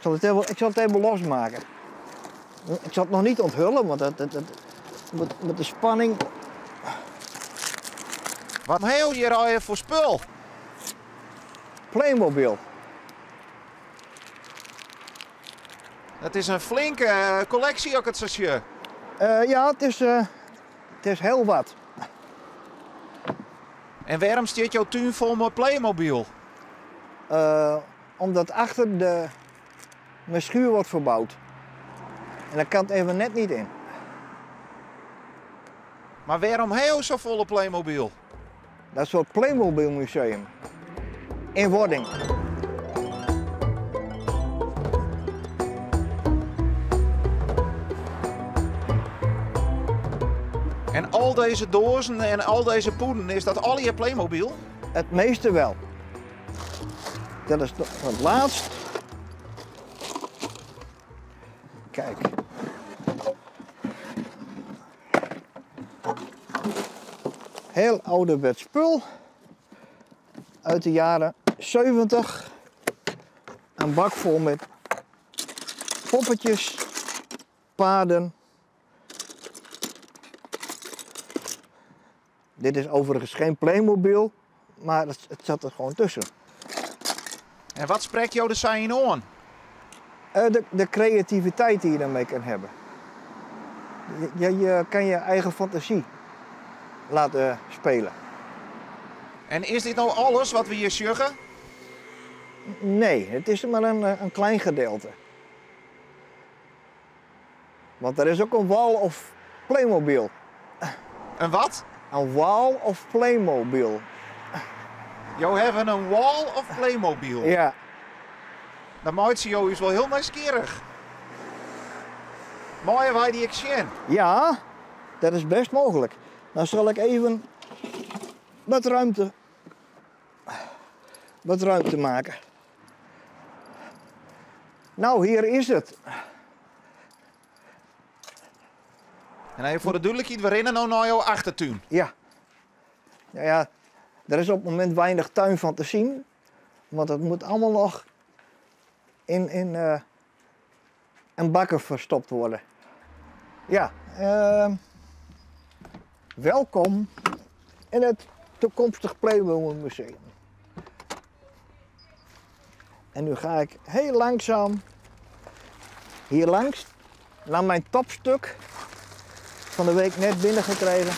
Ik zal het even, ik zal het even losmaken. Ik zal het nog niet onthullen, want dat, dat, dat, met, met de spanning. Wat heel hier al je voor spul? Playmobil. Dat is een flinke eh, collectie ook het station. Uh, ja, het is, uh, het is heel wat. En waarom staat jouw tuin vol met Playmobil? Uh, omdat achter de, mijn schuur wordt verbouwd. En daar kan het even net niet in. Maar waarom heel zo volle Playmobil? Dat is een soort Playmobil museum. In wording. En al deze dozen en al deze poeden, is dat al je Playmobil? Het meeste wel. Dat is het laatst. Kijk. Heel ouderwets spul. Uit de jaren 70. Een bak vol met poppetjes, paarden. Dit is overigens geen Playmobil, maar het, het zat er gewoon tussen. En wat spreekt jou de zijn aan? De, de creativiteit die je daarmee kan hebben. Je, je kan je eigen fantasie laten spelen. En is dit nou alles wat we hier sjuggen? Nee, het is maar een, een klein gedeelte. Want er is ook een wall of Playmobil. Een wat? Een wall of Playmobil. Jou hebben een wall of Playmobil? Ja. Dat maakt ze jou is wel heel nieuwsgierig. Mooi wij die ik zien. Ja, dat is best mogelijk. Dan zal ik even wat ruimte, wat ruimte maken. Nou, hier is het. En even voor de duidelijkheid, we rennen nou naar jouw achtertuin. Ja. Ja, ja, er is op het moment weinig tuin van te zien. Want het moet allemaal nog in, in een bakken verstopt worden. Ja, welkom in het toekomstig Playmobil Museum. En nu ga ik heel langzaam hier langs naar mijn topstuk van de week net binnengekregen.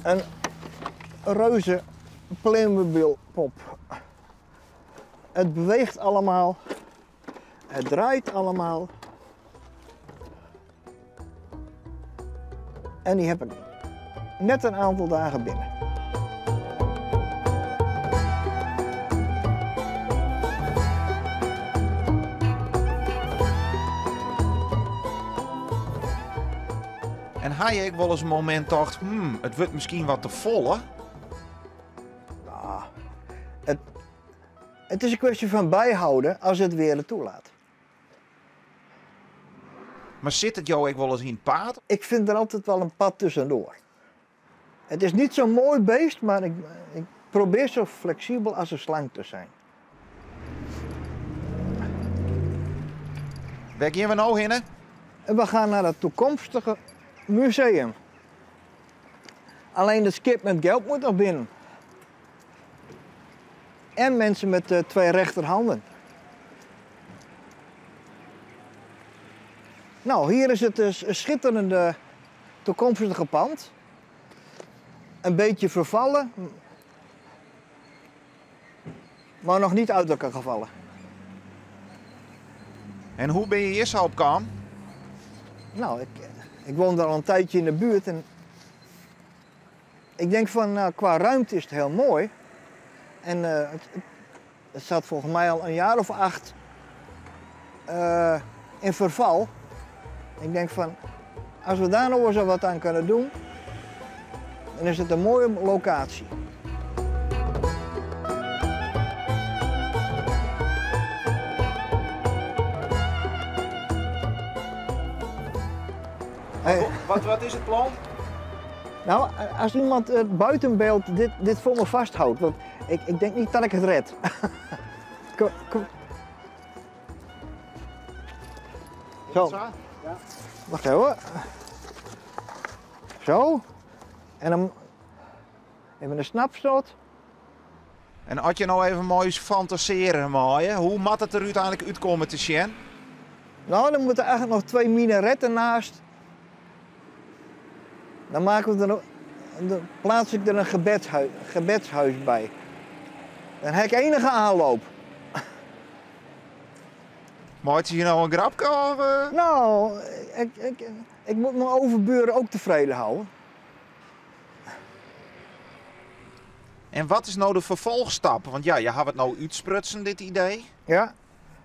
Een reuze Playmobil pop. Het beweegt allemaal. Het draait allemaal. En die heb ik net een aantal dagen binnen. En ga je ik wel eens een moment dacht, het wordt misschien wat te volle? Nou, het, het is een kwestie van bijhouden als het weer het toelaat. Maar zit het jou ook wel eens in het paad? Ik vind er altijd wel een pad tussendoor. Het is niet zo'n mooi beest, maar ik, ik probeer zo flexibel als een slang te zijn. Waar gaan we nou heen? En we gaan naar het toekomstige museum. Alleen de skip met geld moet nog binnen. En mensen met twee rechterhanden. Nou, hier is het dus een schitterende toekomstige pand. Een beetje vervallen, maar nog niet uit elkaar gevallen. En hoe ben je hier zo op kwam? Nou, ik, ik woon daar al een tijdje in de buurt en ik denk van, nou, qua ruimte is het heel mooi. En het, het staat volgens mij al een jaar of 8 in verval. Ik denk van, als we daar nog eens wat aan kunnen doen, dan is het een mooie locatie. Hey. Wat, wat is het plan? Nou, als iemand het buitenbeeld dit, dit voor me vasthoudt, want ik, ik denk niet dat ik het red. Kom, kom. Zo. Wacht even hoor. Zo. En dan even een snapslot. En as je no even moai fantasearje meie, hoe moat it der úteinlik út komme te sjen? Nou, dan moeten eigenlijk nog twee minaretten naast. Dan maken we er, dan plaats ik er een gebedshuis bij. Dan heb ik enige aanloop. Maak je nou een grapje of? Nou, ik moet mijn overburen ook tevreden houden. En wat is nou de vervolgstap? Want ja, je hebt het nou uitsprutsen, dit idee. Ja.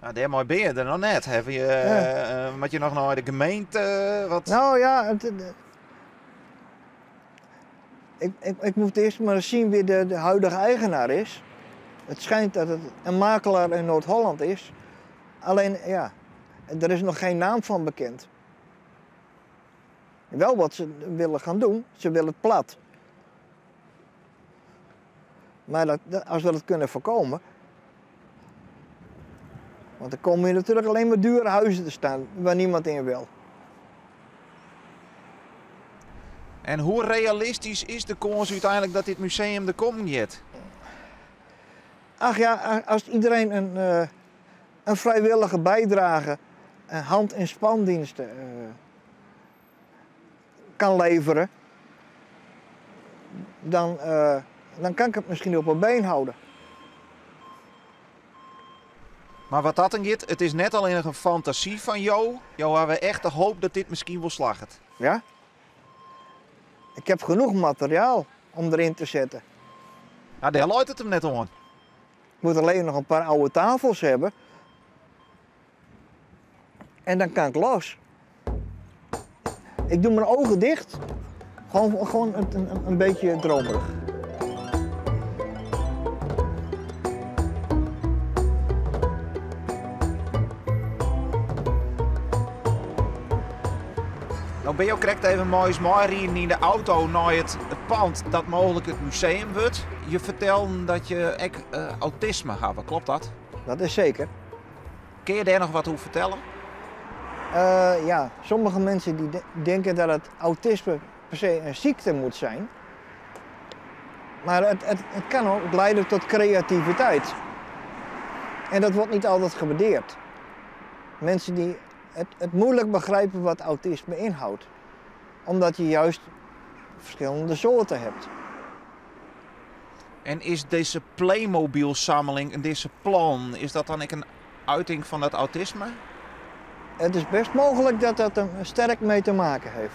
Nou, daarmee ben je er nog net. Heb je, Ja. moet je nog naar de gemeente? Wat? Nou ja, ik moet eerst maar eens zien wie de huidige eigenaar is. Het schijnt dat het een makelaar in Noord-Holland is. Alleen, ja, er is nog geen naam van bekend. Wel wat ze willen gaan doen, ze willen het plat. Maar als we dat kunnen voorkomen... Want dan komen hier natuurlijk alleen maar dure huizen te staan waar niemand in wil. En hoe realistisch is de kans uiteindelijk dat dit museum er komt, Jet? Ach ja, als iedereen een vrijwillige bijdrage, een hand- en spandiensten kan leveren, dan kan ik het misschien op een been houden. Maar wat dat dan gaat, het is net alleen een fantasie van jou. Jou hebben we echt de hoop dat dit misschien wel slaagt. Ja. Ik heb genoeg materiaal om erin te zetten. Nou, daar luidt het hem net om. Ik moet alleen nog een paar oude tafels hebben. En dan kan ik los. Ik doe mijn ogen dicht. Gewoon een beetje dromerig. Nou ben je ook correct even mooi rijden in de auto naar het pand dat mogelijk het museum wordt. Je vertelde dat je ook autisme had, klopt dat? Dat is zeker. Kun je daar nog wat over vertellen? Ja, sommige mensen die denken dat het autisme per se een ziekte moet zijn. Maar het kan ook leiden tot creativiteit. En dat wordt niet altijd gewaardeerd. Mensen die het moeilijk begrijpen wat autisme inhoudt. Omdat je juist verschillende soorten hebt. En is deze Playmobil-sammeling en deze plan, is dat dan ook een uiting van dat autisme? Het is best mogelijk dat dat er sterk mee te maken heeft.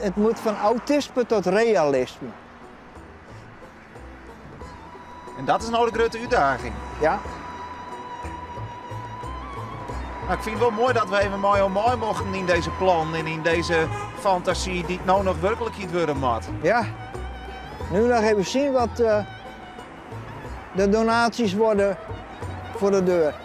Het moet van autisme tot realisme. En dat is nou de grote uitdaging. Ja. Ik vind het wel mooi dat we even mooi om mooi mochten in deze plan en in deze fantasie die het nou nog werkelijkheid worden moet. Ja. Nu nog even zien wat de donaties worden voor de deur.